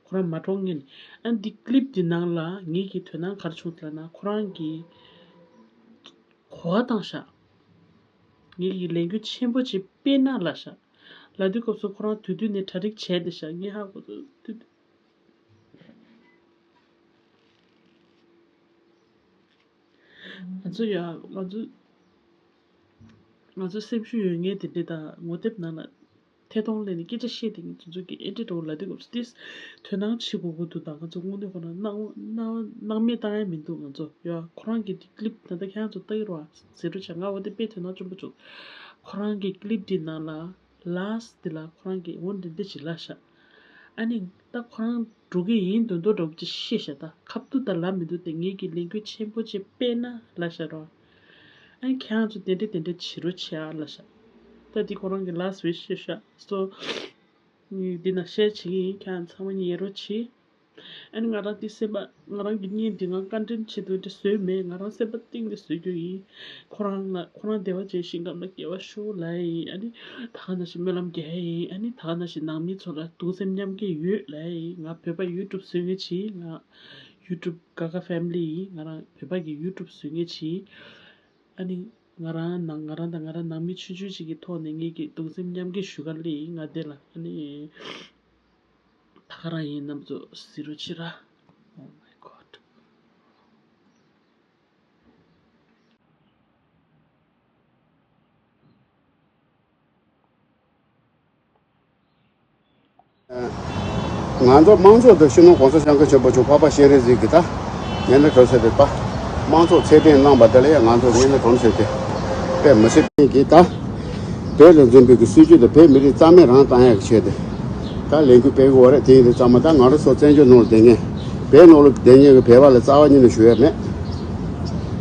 ཁོ་རང་མ་གྲོངས་སྔོན་ནས། ཨ་འདི་ཀི་ལིབ་འདི་ནང་ལ་ངེད་ཀྱི་དོན་སྣང་ག་རེ་བྱུང་ལབ་ན་ཁོ་རང་གི་གོ་བ་བཏང་ཤག་ངེད་ཀྱིས་ལས་འགུལ་ཆེན་པོ་ཅིག་སྤེལ་ན་ལབ་ཤག་ལབ་དུས་སྐབས་སུ་ཁོ་རང་དུས་དུས་ནས་གྲ་སྒྲིག་བྱས་བསྡད་ཤག་ངས་ཧ་གོ་སོང་། དུས་དུས་ང་ཚོ་ཡ་ང་ཚོ་ང་ཚོ་སེམས་ཤུགས་ཡོད་མཁན་དེ་འདྲ་དང་ངོ་དེབ་ནང་ལ་ཐད་གཏོང་ལས་ནས་སྐད་ཆ་བཤད་དེ་ངས་དེ་ཚོ་གི་ཨེ་འདྲ་འགྲོ་ལབ་དུས་སྐབས་སུ་ཏིས་དོ་སྣང་བྱེད་དགོས་ཀྱི་འདུག་ད་ང་ཚོ་དངོས་གནས་ཁོ་ན་སྣང་སྣང་སྣང་མེད་བཏང་ཡ་མི་འདུག་ང་ཚོ་ཡ་ཁོ་རང་གི་དེ་ཀི་ལིབ་ད་ལྟ་ཁྱེད་རང་ཚོ་ལྟ་གི་རེད་བ། ཟེར་རོ་བྱ་ང་འོ་དེ་དཔེ་དོ་སྣང་ཆེན་པོ་བྱུང་། ཁོ་རང་གི་ཀི་ལིབ་དེ་ནང་ལ་ལཱ་སི་དེ་ལ་ཁོ་རང་གི་འོ་འདི་འདི་ཅིག་ལབ་ཤག་ཨ་ནི་ད་ཁོ་རང་འགྲོ་གི་ཡིན་མདོག་མདོག་འདྲ་པོ་ཅིག་བཤད་ཤག་ད་ཁ་ཐུག་ད་ལབ་མི་འདུག་དེ་ངེད་ཀྱི་ལས་འགུལ་ཆེན་པོ་ཅིག་སྤེལ་ན་ལབ་ཤག་རོ། ཨ་ནི་ཁྱེད་རང་ཚོ་དེ་འདྲ་དེ་འདྲ་བྱེད་རོགས་བྱེད་ཨ་ལབ་ཤག་ད་འདི་ཁོ་རང་གི་ལཱ་སི་ཝིཤ་བཤད་ཤག་སོ། འདི་ན་བཤད་བྱེད་ཀྱི་ཡིན། ཁྱེད་རང་ཚང་མ་ཉན་རོགས་བྱེད། ཨ་ནི་ང་རང་འདི་སེམས་པ་ང་རང་གི་བརྙན་འདི་ང་ཀོན་ཊེན་ཊི་བྱེད་དུས་འདི་བཟོས་མེད། ང་རང་སེམས་པ་གཏིང་ནས་བཟོས་རྒྱུ་ཡིན། ཁོ་རང་ང་ཁོ་རང་བདེ་བ་ཅན་ཞིང་ཁམས་ལ་སྐྱེ་བ་ཤོག་ལབ་ཡིན། ཨ་ནི་ད་ག་ནང་བཞིན་སྨོན་ལམ་རྒྱག་ཡིན། ཨ་ནི་ད་ག་ནང་བཞིན་ནང་མི་ཚོ་ལ་གདུང་སེམས་མཉམ་སྐྱེད་ཡོད་ལབ་ཡིན། ང་བོད་པ་ཡུ་ཊུབ་བཟོ་མཁན་བྱེད། ང་ཡུ་ཊུབ་ག་ག་ཕེ་མི་ལི་ཡིན། ང་རང་བོད་པ་གི་ཡུ་ཊུབ་བཟོ་མཁན་བྱེད། ཨ་ནི་ང་རང་ནང་ང་རང་དང་ང་རང་ནང་མི་ཆུང་ཆུང་ཞིག་གི་ཐོག་ནས་ངེད་ཀྱི་གདུང་སེམས་མཉམ་སྐྱེད་ཞུ་ག་སླེབས་ཡིན། ང་འདི་ལ་ཨ་ནི་ད་ག་རང་ཡིན། རྣམ་ཚོ་གཟིགས་རོགས་བྱེད་ར། Oh my God. ང་ཚོ་དམངས་གཙོ་དང་སྤྱི་ནོར་༸གོང་ས་༸སྐྱབས་མགོན་ཆེན་པོ་མཆོག་འཕགས་པ་སྤྱན་རས་གཟིགས་ཀྱིས་ད་ངན་ལྷད་གྲོང་གསེབ་དེ་ད་དམངས་གཙོ་ཚད་ལྡན་གནང་བ་དེ་ལ་ཡང་ང་ཚོ་ངན་ལྷད་གྲོང་གསེབ་དེ་དཔེ་མི་སྲིད་པ་ཡིན་གྱི་ད། བོད་ལ་འཛིན་པའི་གི་སྲིད་ཇུས་དེ་བོད་མི་རིགས་རྩ་མེད་རང་བཏང་ཡག་གི་ཆེད་དུ་ད་ལས་འགུལ་སྤེལ་གི་ཡོད་རེད། དེ་ཡིན་དུས་ཚང་མ་ད་ང་རང་ཚོ་བཙན་བྱོལ་ནང་ལ་བསྡད་མཁན་བོད་ནང་ལ་བསྡད་མཁན་གི་བོད་པ་ལ་རྩ་བ་ཉིད་ནས་ཞུ་ཡག་མེད།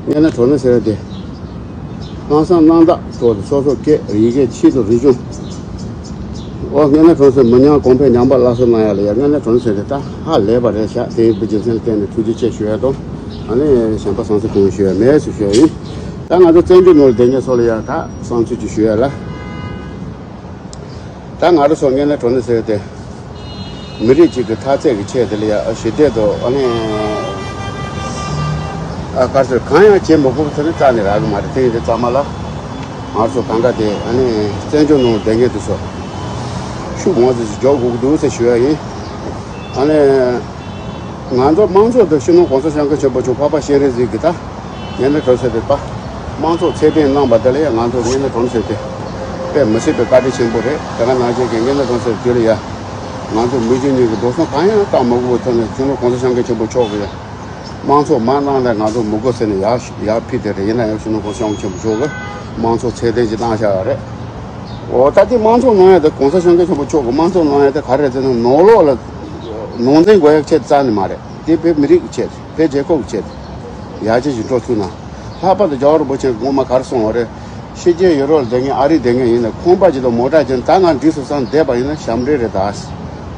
ངན་ལྷད་གྲོང་གསེབ་ཟེར་བ་དེ། ལྷག་བསམ་རྣམ་དག་ཐོག་ཏུ་སོ་སོ་སྐད་ཡི་གེ་ཆེད་དུ་རིག་གཞུང་། ཨོ་ངན་ལྷད་གྲོང་གསེབ་མི་ཉམས་གོང་འཕེལ་ཉམས་པ་སླར་གསོ་གནང་ཡག་ལ་ཡང་ངན་ལྷད་གྲོང་གསེབ་དེ་ད་ཧ་ལས་པ་རེད་ཤག་དེ་ཡིན་པའི་རྒྱུ་མཚན་ལ་བརྟེན་ནས་ཐུགས་རྗེ་ཆེ་ཞུ་ཡག་དང་། ཨ་ནི་གཞན་པ་བསམ་ཚུལ་གང་ཞུ་ཡག་མེད་ཟེར་ཞུ་ཡག་ཡིན། ད་ང་ཚོ་བཙན་བྱོལ་ནང་ལ་བསྡད་མཁན་ཚོ་ལ་ཡང་ད་བསམ་ཚུལ་ཅིག་ཞུ་ཡག་ལ། ད་ང་རང་ཚོ་ངན་ལྷད་གྲོང་གསེབ་ཟེར་དེ། མི་རིགས་གཅིག་གི་འཐབ་རྩོད་ཀྱི་ཆེད་དེ་ལ་ཡ་ཞི་བདེ་དང་ཨ་ནི་ཨ་དཀར་སེར་གང་ཡང་བྱེད་མི་དགོས་པ་དེ་ནི་རྩ་ནས་རག་གི་མ་རེད། དེ་ཡིན་དུས་ཚང་མ་ལ་ང་ཚོ་གང་ག་དེ་ཨ་ནི་བཙན་བྱོལ་ནང་བསྡད་མཁན་དེ་ཚོ་ཤུགས་མང་ཙམ་ཞིག་རྒྱག་དགོས་ཀྱི་འདུག་ཟེར་ཞུ་ཡ་ཡིན། ཨ་ནི་ང་ཚོ་དམངས་གཙོ་དང་སྤྱི་ནོར་༸གོང་ས་༸སྐྱབས་མགོན་ཆེན་པོ་མཆོག་འཕགས་པ་སྤྱན་རས་གཟིགས་ཀྱིས་ད་ངན་ལྷད་གྲོང་གསེབ་དེ་ད་དམངས་གཙོ་ཚད་ལྡན་གནང་བ་དེ་ལ་ཡང་ང་ཚོ་ངན་ལྷད་གྲོང་གསེབ་དེ་དཔེ་མི་སྲིད་པའི་བཀའ་དྲིན་ཆེན་པོ་རེད། དེ་ག་ནང་བཞིན་གྱི་ངན་ལྷད་གྲོང་གསེབ་དེ་ལ་ཡ་ང་ཚོ་མི་རྒྱུ་གཉིས་ཀྱི་འགྲོ་སོང་གང་ཡང་བཏང་མ་དགོས་པའི་ཐོག་ནས་སྤྱི་ནོར་༸གོང་ས་༸སྐྱབས་མགོན་ཆེན་པོ་མཆོག་གིས་དམངས་གཙོ་མ་གནང་ན་ང་ཚོ་མི་དགོས་ཟེར་ནས་ཡར་ཡར་ཕུལ་དེ་རེད། ཡིན་ན་ཡང་སྤྱི་ནོར་༸གོང་ས་༸སྐྱབས་མགོན་ཆེན་པོ་མཆོག་གིས་དམངས་གཙོ་ཚད་ལྡན་ཅིག་བཏང་བཞག་ཡོད་རེད། འོ་ད་དེ་དམངས་གཙོ་གནང་ཡ་དེ་༸གོང་ས་༸སྐྱབས་མགོན་ཆེན་པོ་མཆོག་གིས་དམངས་གཙོ་གནང་ཡ་དེ་ག་རེ་རེད་ཟེར་ན་ནང་ལོགས་ལ་ནང་འཛིང་དགོས་ཡ་ཆེད་རྩ་ནས་མ་རེད། དེ་བོད་མི་རིགས་ཀྱི་ཆེད་དུ་བོད་རྒྱལ་ཁབ་ཀྱི་ཆེད་དུ་ཡར་རྒྱས་ཤིག་འགྲོ་ཐུབ་ན། ལྷག་པར་དུ་རྒྱལ་བ་རིན་པོ་ཆེ་གིས་སྔོན་མ་ག་རེ་གསུངས་པ་རེད། ཕྱི་རྒྱལ་ཡུ་རོབ་ལ་བསྡད་མཁན་ཨ་རིར་བསྡད་མཁན་ཡིན་ན་ཁང་པ་ཅིག་དང་མོ་ཊ་ཅིག་ད་ང་འགྲིག་སོང་བསམ་བསྡད་པ་ཡིན་ན་ཞབས་འདྲེན་རེད་ད།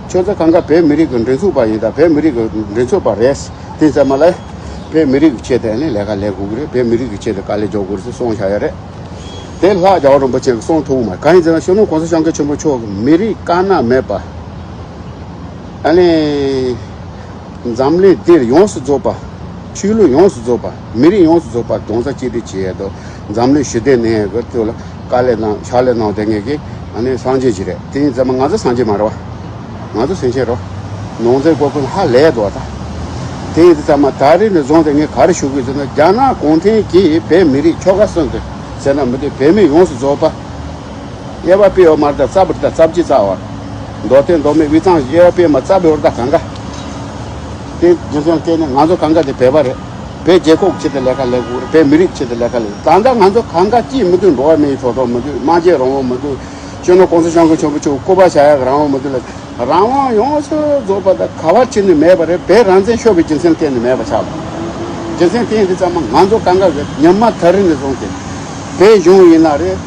ཁྱོད་ཚོ་གང་ག་བོད་མི་རིགས་ཀྱི་མགྲིན་ཚབ་པ་ཡིན་ད། བོད་མི་རིགས་ཀྱི་མགྲིན་ཚབ་པ་རེད། དེ་ཚང་མ་ལ་བོད་མི་རིགས་ཀྱི་ཆེད་དུ་ནི་ལས་ཀ་ལས་དགོས་ཀྱི་རེད། བོད་མི་རིགས་ཀྱི་ཆེད་དུ་དཀའ་ལས་རྒྱག་དགོས་རེད་ཟེར་གསུངས་བཞག་ཡོད་རེད། དེ་ལྷག་རྒྱལ་བ་རིན་པོ་ཆེ་གིས་གསུངས་ཐུབ་མ་རེད། གང་ཡིན་ཟེར་ན་སྤྱི་ནོར་༸གོང་ས་༸སྐྱབས་མགོན་ཆེན་པོ་མཆོག་གིས་མི་རིགས་དཀར་ནག་མེད་པ། ཨ་ནི། འཛམ་གླིང་འདིར་ཡོངས་སུ་རྫོགས་པ། ཆོས་ལུགས་ཡོངས་སུ་རྫོགས་པ། མི་རིགས་ཡོངས་སུ་རྫོགས་པ་རྡོག་རྩ་གཅིག་སྒྲིལ་བྱེད་ཡས་དང་འཛམ་གླིང་ཞི་བདེ་གནས་ཡས་ཀྱི་ཐོག་ལ་དཀའ་ལས་གནང་ཕྱག་ལས་གནང་བསྡད་མཁན་གྱི་ཨ་ནི་སངས་རྒྱས་ཅིག་རེད། དེ་ཡིན་ཙང་མ་ང་ཚོ་སངས་རྒྱས་མ་རེད་བ། ང་ཚོ་སེམས་ཅན་རེད། ནང་ཚན་སྐོར་ཀུན་ཧ་ལས་འདུག་བ་ད། དེ་ཡིན་ཙང་མ་ད་རེས་ནས་བཟུང་སྟེ་ངས་ག་རེ་ཞུ་གི་ཡོད་ཟེར་ན་རྒྱ་ནག་གུང་ཁྲན་གྱིས་བོད་མི་རིགས་ཁྱོ་ག་གསོན་ཏེ་ཟེར་ན་མི་འདུག་བོད་མི་ཡོངས་སུ་རྫོགས་པ། དབྱེ་བ་སྤེལ་ཡོད་མ་རེད་ད། རྩ་བར་ད་རྩ་བརྒྱུད་རྩ་བར། མདོ་སྟོད་མདོ་སྨད་དབུས་གཙང་དབྱེ་བ་སྤེལ་མ་རྩ་བའི་བར་ད་གང་ག་དེ་རྒྱུ་མཚན་བལྟས་ནས་ང་ཚོ་གང་ག་དེ་བོད་པ་རེད། བོད་རྒྱལ་ཁབ་ཆེད་དུ་ལས་ཀ་ལས་དགོས་རེད། བོད་མི་རིགས་ཆེད་དུ་ལས་ཀ་ལས། ད་ལྟ་ང་ཚོ་གང་ག་ཅིས་མི་འདུག་འགྲོ་བ་མིའི་ཐོབ་ཐང་མི་འདུག་སྨྲ་བརྗོད་རང་དབང་མི་འདུག་སྤྱི་ནོར་གོང་ས་སྐྱབས་མགོན་ཆེན་པོ་མཆོག་སྐུ་པར་བཞག་ཡག་རང་དབང་མི་འདུག་ལ། རང་དབང་ཡོངས་སུ་རྫོགས་པ་དང་ག་བ་ཕྱིན་ནས་མེད་པ་རེད། བོད་རང་བཙན་ཤོར་བའི་རྒྱུ་མཚན་གཏན་ནས་མེད་པ་ཆགས་པ། རྒྱུ་མཚན་གཏན་འདི་ཚང་མ་ང་ཚོ་གང་ག་གི་ཉམས་མ་ད་རིང་ནས་བཟུང་སྟེ། བོད་གཞུང་ཡིན་ན་རེད།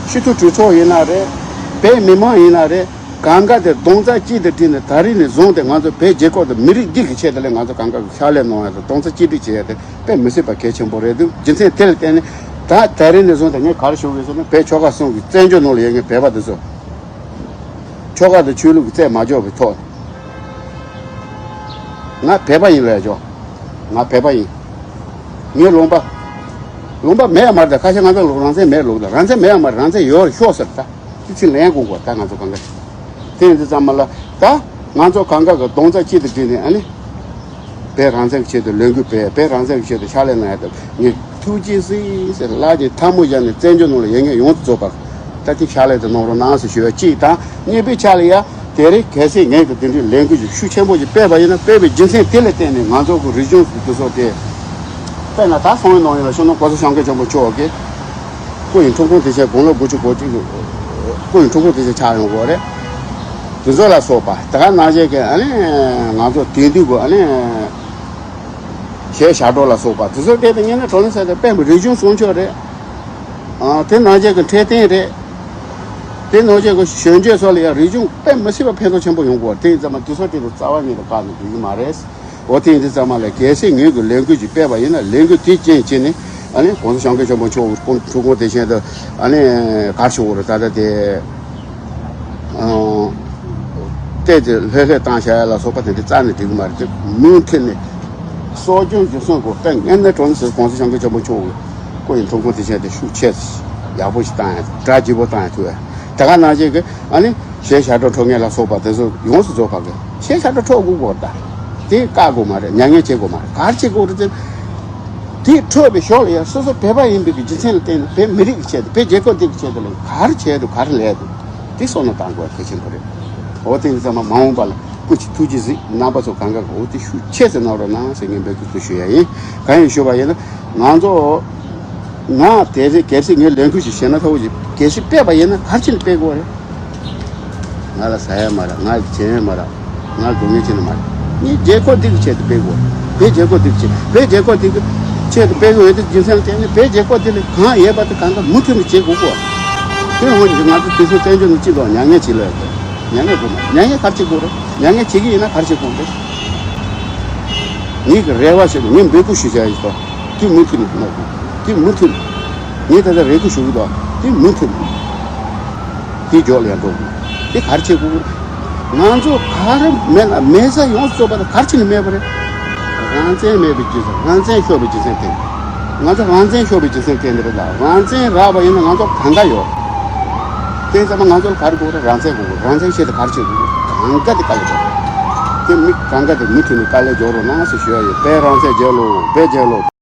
སྤྱི་འཐུས་གྲོས་ཚོགས་ཡིན་ན་རེད། བོད་མི་མང་ཡིན་ན་རེད། གང་ག་དེ་རྡོག་རྩ་གཅིག་ཏུ་བསྒྲིལ་ནས་ད་རིང་ནས་བཟུང་སྟེ་ང་ཚོ་བོད་རྒྱལ་ཁབ་དང་མི་རིགས་འདི་གི་ཆེད་དུ་ལས་ང་ཚོ་གང་ག་གི་ཕྱག་ལས་གནང་ཡ་དང་རྡོག་རྩ་གཅིག་སྒྲིལ་བྱེད་ཡ་དེ་དཔེ་མི་སྲིད་པ་གལ་ཆེན་པོ་རེད་འདུག་རྒྱུ་མཚན་དེ་ལ་བརྟེན་ནས་ད་ད་རིང་ནས་བཟུང་སྟེ་ངས་ག་རེ་ཞུ་དགོས་ཟེར་ན། བོད་ཆོལ་ཁ་གསུམ་གྱི་བཙན་བྱོལ་ནང་ལ་ཡོད་མཁན་བོད་པ་འདི་ཚོ། ཆོལ་ཁ་དང་ཆོས་ལུགས་ཀྱི་རྩད་མ་འཇོག་པའི་ཐོག་ང་བོད་པ་ཡིན་ལབ་ཡ་ཆོག་ང་བོད་པ་ཡིན། ངའི་ལུང་པ། ལུང་པ་མེད་ཡ་མ་རེད། ད་ཁ་ཤས་ང་ཚོ་ལུང་རང་བཙན་མེད་ལུགས་ད་རང་བཙན་མེད་ཡ་མ་རེད། རང་བཙན་ཡོད་རེད་ཤོག་ཟེར། ད་དེ་ཚིག་ལན་དགོས་གོ་ད་ང་ཚོ་གང་ག་དེ་ཡིན་དུས་ཙམ་མ་ལ་ད་ང་ཚོ་གང་ག་གི་རྡོག་རྩ་གཅིག་ཏུ་བསྒྲིལ་ནས་ཨ་ནི། བོད་རང་བཙན་གྱི་ཆེད་དུ་ལས་འགུལ་སྤེལ། བོད་རང་བཙན་གྱི་ཆེད་དུ་ཕྱག་ལས་གནང་ཡ་དང་ངས་ཐུགས་རྗེ་གཟིགས་ཟེར་ལག་གི་ཐལ་མོ་སྦྱར་ནས་བཙན་བྱོལ་ནང་ལ་ཡོད་མཁན་ཡོངས་སུ་རྫོགས་པར་ད་ཅིག་ཕྱག་ལས་དེ་གནང་རོགས་གནང་ཟེར་ཞུ་བ་གཅིག་དང་། གཉིས་པའི་ཆ་ལ་ཡ་དེ་རིང་གལ་སྲིད་ངས་ཀྱི་དེ་འདྲའི་ལས་འགུལ་ཞིག་ཤུགས་ཆེན་པོ་ཞིག་སྤེལ་བ་ཡིན་ན། སྤེལ་བའི་རྒྱུ་མཚན་དེ་ལ་བརྟེན་ནས་ང་ཚོ་གི་རིག་གཞུང་དེ་ཚོ་དེ་དཔེར་ན་ད་སོང་བའི་ནང་ཡིན་ལ་ཤོ་ནོ་གོ་ས་སྐྱབས་མགོན་ཆེན་པོ་མཆོག་གིས། སྐུ་ཡི་འཁྲུངས་སྐར་དེ་ཆེད་དགུང་ལོ་དགུ་བཅུ་གོ་གཅིག་གི་སྐུ་ཡི་འཁྲུངས་སྐར་དེ་ཆེད་ཆགས་ཡོང་གི་རེད། དེ་ཚོ་ལ་སོགས་པ་ད་ག་ནང་བཞིན་གྱི་ཨ་ནི་ང་ཚོ་དེང་དུས་ཀྱི་ཨ་ནི་གཞས་ཞབས་བྲོ་ལ་སོགས་པ་དེ་ཚོ་སྐད་དུ་ཉན་ན་གྲོང་ལ་ས་དེ་དཔེ་མི་རིག་གཞུང་སྲུང་སྐྱོབ་རེད། ཨ་དེ་ནང་བཞིན་གྱི་འཕྲོད་བསྟེན་རེད། དེ་ནང་བཞིན་གྱི་གཞོན་སྐྱེས་ཚོ་ལ་ཡང་རིག་གཞུང་དཔེ་མི་སྲིད་པ་ཕན་ཐོགས་ཆེན་པོ་ཡོང་གི་རེད། དེ་ཡིན་ཙང་མ་དེ་ཚོ་དེ་ཚོ་རྩ་བ་ཉིད་ནས་བཀག་ནས་འགྲིག་གི་མ་རེད། འོ་དེ་ཡིན་དུས་ཙམ་མ་ལ་གལ་སྲིད་ངོས་ཀྱི་ལས་འགུལ་ཅིག་སྤེལ་བ་ཡིན་ན། ལས་འགུལ་དེའི་རྐྱེན་བྱས་ནས་ཨ་ནི་༸གོང་ས་༸སྐྱབས་མགོན་ཆེན་པོ་མཆོག་གི་སྐུ་འཁྲུངས་སྐར་དེ་བཞིན་དུ་ཨ་ནི་ག་རེ་ཞུ་དགོས་རེད། ད་ལྟ་དེ་ཨང་བལྟས་ཏེ་ལྷོད་ལྷོད་བཏང་བྱ་ཡ་ལ་སོགས་པ་དེ་འདྲ་རྩ་ནས་འགྲིག་གི་མ་རེད། དེ་མུ་མཐུད་ནས་གསོ་སྐྱོང་རྒྱུན་སྲུང་དགོས། དཔེ་ངན་ནས་གྲོང་ཚོའི་༸གོང་ས་༸སྐྱབས་མགོན་ཆེན་པོ་མཆོག་གི་སྐུ་ཡི་འཁྲུངས་སྐར་དེ་བཞིན་དུ་ཤུགས་ཆེ་ཡག་པོ་ཞིག་བཏང་ཡ། གྲ་རྒྱས་པོ་བཏང་ཡ་ཐུབ་ཡ། ད་ག་ནང་བཞིན་གྱི་ཨ་ནི་གཞས་ཞབས་བྲོ་འཁྲབ་མཁན་ལ་སོགས་པ་དེ་ཚོ་ཡོངས་སུ་རྫོགས་པ་གི་གཞས་ཞབས་བྲོ་འཁྲབ་དགོས་གོ་ད། དེ་བཀག་དགོས་མ་རེད། མྱ་ངན་བྱེད་དགོས་མ་རེད། ག་རེ་བྱེད་དགོས་རེད་ཟེར། དེ་འཁྲབ་པའི་ཞོར་ལ་ཡང་སོ་སོ་བོད་པ་ཡིན་པའི་གི་རྒྱུ་མཚན་ལ་བརྟེན་ནས་བོད་མི་རིགས་ཀྱི་ཆེད་དུ། བོད་རྒྱལ་ཁབ་འདི་གི་ཆེད་དུ་ལ་ག་རེ་བྱས་འདུག་ག་རེ་ལས་འདུག་དེ་བསམ་བློ་བཏང་དགོས་གལ་ཆེན་པོ་རེད། འོ་དེ་ཡིན་ཙང་མ་མ་འོངས་པ་ལ་སྐུ་མཁྱེན་ཐུགས་རྗེ་གཟིགས། རྣམ་པ་ཚོ་གང་ག་གི་འོ་དེ་ཤུགས་ཆེ་ཙམ་གནང་རོགས་གནང་ཟེར་ངས་འབོད་སྐུལ་ཞུ་ཡ་ཡིན། གང་ཡིན་ཞུ་བ་ཡིན་ན། ང་ཚོ་ང་དེ་རེད། གལ་སྲིད་ངས་ལས་འགུལ་ཞིག་བྱས་ན་ཐོག་ཅིག་གལ་སྲིད་སྤེལ་བ་ཡིན་ན་ག་རེ་བྱས་ནས་སྤེལ་དགོས་རེད། ང་ལ་ཟ་ཡ་མ་རག་ང་ལ་བྱེད་ཡ་མ་རག་ང་ལ་སྡུག་བསྔལ་བྱེད་ནི་མ་རེད། ངས་རྒྱལ་ཁབ་འདི་གི་ཆེད་དུ་སྤེལ་དགོས། བོད་རྒྱལ་ཁབ་འདི་གི་ཆེད། བོད་རྒྱལ་ཁབ་འདི་གི་ཆེད་དུ་སྤེལ་དགོས་ཡོད་དུས་རྒྱུ་མཚན་ལ་བརྟེན་ནས་བོད་རྒྱལ་ཁབ་འདི་ལ་གང་ཡོད་པ་དེ་གང་ག་མུ་མཐུད་ནས་བྱེད་དགོས་གོ་དེ་འོན་ཀྱང་ང་ཚོ་དེ་ཚོ་བཙན་བྱོལ་ནང་སྤྱི་ཚོགས་མྱ་ངན་བྱེད་ལ་ཡོད་དོ། མྱ་ངན་དགོས་མ་རེད། མྱ་ངན་ག་རེ་བྱེད་དགོས་རེད། མྱ་ངན་བྱེད་ཀྱི་ཡིན་ན་ག་རེ་བྱེད་དགོས་རེད། ངེད་ཀྱི་རེ་བ་ཞིག་ངས་འབོད་སྐུལ་ཞུ་བྱ་ཡིན་ཏོ། དེ་མུ་མཐུད་ནས་གནང་དགོས། དེ་མུ་མཐུད་ནས། ངས་ད་ལྟ་རེ་སྐུལ་ཞུ་གི་འདུག་དེ་མུ་མཐུད་ནས། དེ་མགྱོགས་ལ་ཡར་འགྲོ་དགོས། དེ་ག་རེ་བྱེད་དགོས། ང་ཚོ་ག་རེ་མེད་ན་མེད་ས་ཡོངས་སུ་རྫོགས་པ་དེ་ག་རེ་བྱས་ནས་མེད་པ་རེད། རང་བཙན་མེད་པའི་རྒྱུ་མཚན། རང་བཙན་ཤོར་བའི་རྒྱུ་མཚན་དེ། ང་ཚོ་རང་བཙན་ཤོར་བའི་རྒྱུ་མཚན་དེ་འདི་རེད་ལ། རང་བཙན་རག་པ་ཡིན་ན་ང་ཚོ་གང་ག་ཡོད། དེ་ཚང་མ་ང་ཚོ་ལ་ག་རེ་དགོས་རེད། རང་བཙན་དགོས་རེད། རང་བཙན་ཆེད་དུ་ག་རེ་བྱེད་དགོས་རེད། གང་ག་དེ་དཀའ་ལས་རྒྱོབ། དེ་མི་གང་ག་དེ་མུ་མཐུད་ནས་དཀའ་ལས་རྒྱོབ་རོགས་གནང་ཟེར་ཞུ་ཡ་ཡོད། བོད་རང་བཙན་རྒྱལ་ལོ། བོད་རྒྱལ་ལོ།